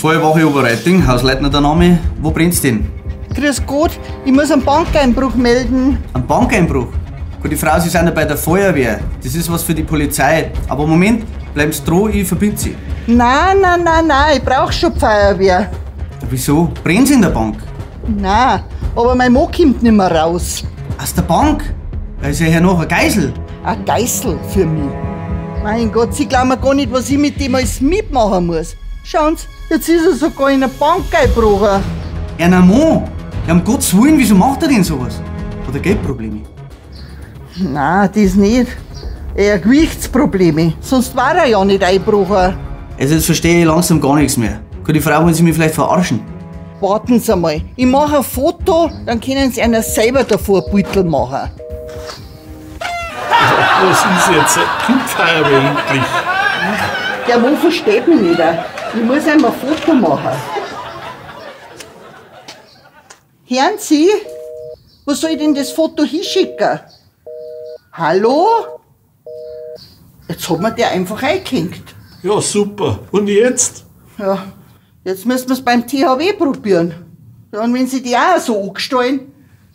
Feuerwache Oberreiting, Hausleitner der Name. Wo brennt's denn? Grüß Gott, ich muss einen Bankeinbruch melden. Ein Bankeinbruch? Gut, die Frau, Sie sind ja bei der Feuerwehr. Das ist was für die Polizei. Aber Moment, bleiben Sie dran, ich verbinde Sie. Nein, nein, nein, nein, ich brauch schon die Feuerwehr. Wieso? Brennt's in der Bank? Nein, aber mein Mann kommt nicht mehr raus. Aus der Bank? Da ist ja hier noch ein Geisel. Ein Geißel für mich. Mein Gott, Sie glauben mir gar nicht, was ich mit dem alles mitmachen muss. Schauen Sie, jetzt ist er sogar in eine Bank eingebrochen. Einer Mann? Ja, um Gottes Willen, wieso macht er denn sowas? Hat er Geldprobleme? Nein, das nicht. Eher Gewichtsprobleme. Sonst war er ja nicht eingebrochen. Also jetzt verstehe ich langsam gar nichts mehr. Kann die Frau, wollen Sie mich vielleicht verarschen? Warten Sie mal. Ich mache ein Foto, dann können Sie einer selber davor ein Beutel machen. Ja, was ist jetzt? Kommt Feuerwehr endlich? Der Mann versteht mich nicht. Ich muss ihm ein Foto machen. Hören Sie, wo soll ich denn das Foto hinschicken? Hallo? Jetzt hat mir der einfach eingehängt. Ja, super. Und jetzt? Ja, jetzt müssen wir's beim THW probieren. Ja, und wenn sie die auch so angestellt,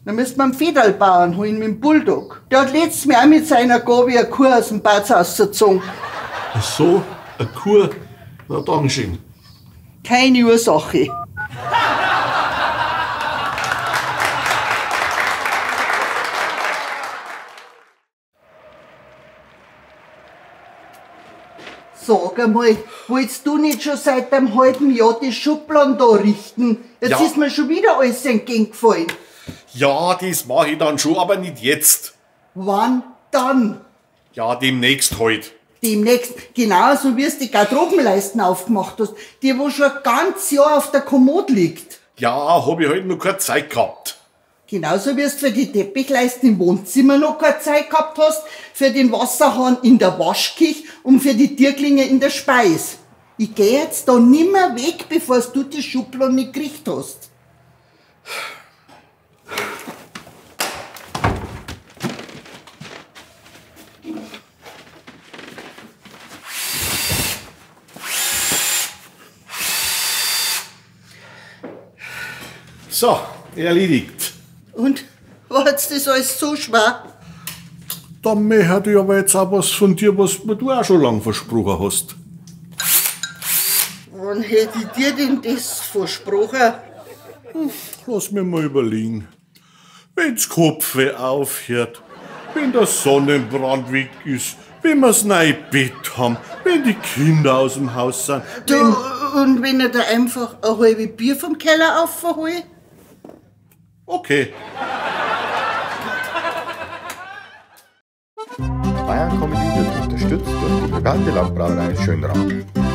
dann müssen wir einen Federlbauern holen mit dem Bulldog. Der hat letztes Mal auch mit seiner Gabe eine Kuh aus dem Bad rausgezogen. Ach so, eine Kuh? Na, dankeschön. Keine Ursache. Sag einmal, wolltest du nicht schon seit einem halben Jahr die Schubladen da richten? Jetzt ja. Ist mir schon wieder alles entgegengefallen. Ja, das mache ich dann schon, aber nicht jetzt. Wann dann? Ja, demnächst halt. Demnächst, genauso wie du die Garderobenleisten aufgemacht hast, die wo schon ein ganzes Jahr auf der Kommode liegt. Ja, hab ich halt noch keine Zeit gehabt. Genauso wie du für die Teppichleisten im Wohnzimmer noch keine Zeit gehabt hast, für den Wasserhahn in der Waschküche und für die Türklinge in der Speis. Ich geh jetzt da nimmer weg, bevor du die Schubladen nicht gekriegt hast. So, erledigt. Und war jetzt das alles so schwer? Da möchte ich aber jetzt auch was von dir, was mir du auch schon lange versprochen hast. Wann hätte ich dir denn das versprochen? Lass mich mal überlegen. Wenn's Kopfweh aufhört, wenn der Sonnenbrand weg ist, wenn wir's neue Bett haben, wenn die Kinder aus dem Haus sind. Du, und wenn er da einfach ein halbe Bier vom Keller aufhol? Okay. Bayern Comedy wird unterstützt durch die bekannte Landbrauerei Schönrath.